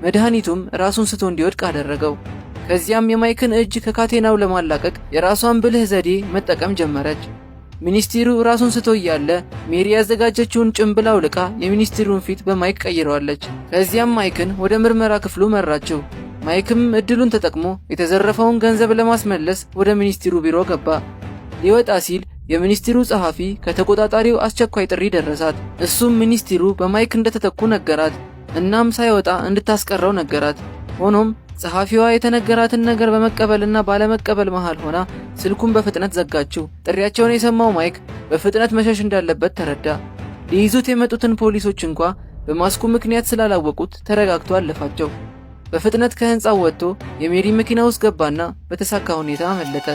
መድኃኒቱም ራሱን ስቶ እንዲወድቅ አደረገው። ከዚያም የማይክን እጅ ከካቴናው ለማላቀቅ የራሷን ብልህ ዘዴ መጠቀም ጀመረች። ሚኒስትሩ ራሱን ስቶ እያለ ሜሪ ያዘጋጀችውን ጭንብል አውልቃ የሚኒስትሩን ፊት በማይክ ቀይረዋለች። ከዚያም ማይክን ወደ ምርመራ ክፍሉ መራችው። ማይክም እድሉን ተጠቅሞ የተዘረፈውን ገንዘብ ለማስመለስ ወደ ሚኒስትሩ ቢሮ ገባ። ሊወጣ ሲል የሚኒስትሩ ጸሐፊ ከተቆጣጣሪው አስቸኳይ ጥሪ ደረሳት። እሱም ሚኒስትሩ በማይክ እንደተተኩ ነገራት። እናም ሳይወጣ እንድታስቀረው ነገራት። ሆኖም ጸሐፊዋ የተነገራትን ነገር በመቀበልና ባለመቀበል መሃል ሆና ስልኩን በፍጥነት ዘጋችው። ጥሪያቸውን የሰማው ማይክ በፍጥነት መሸሽ እንዳለበት ተረዳ። ሊይዙት የመጡትን ፖሊሶች እንኳ በማስኩ ምክንያት ስላላወቁት ተረጋግቶ አለፋቸው። በፍጥነት ከህንፃው ወጥቶ የሜሪ መኪና ውስጥ ገባና በተሳካ ሁኔታ አመለጠ።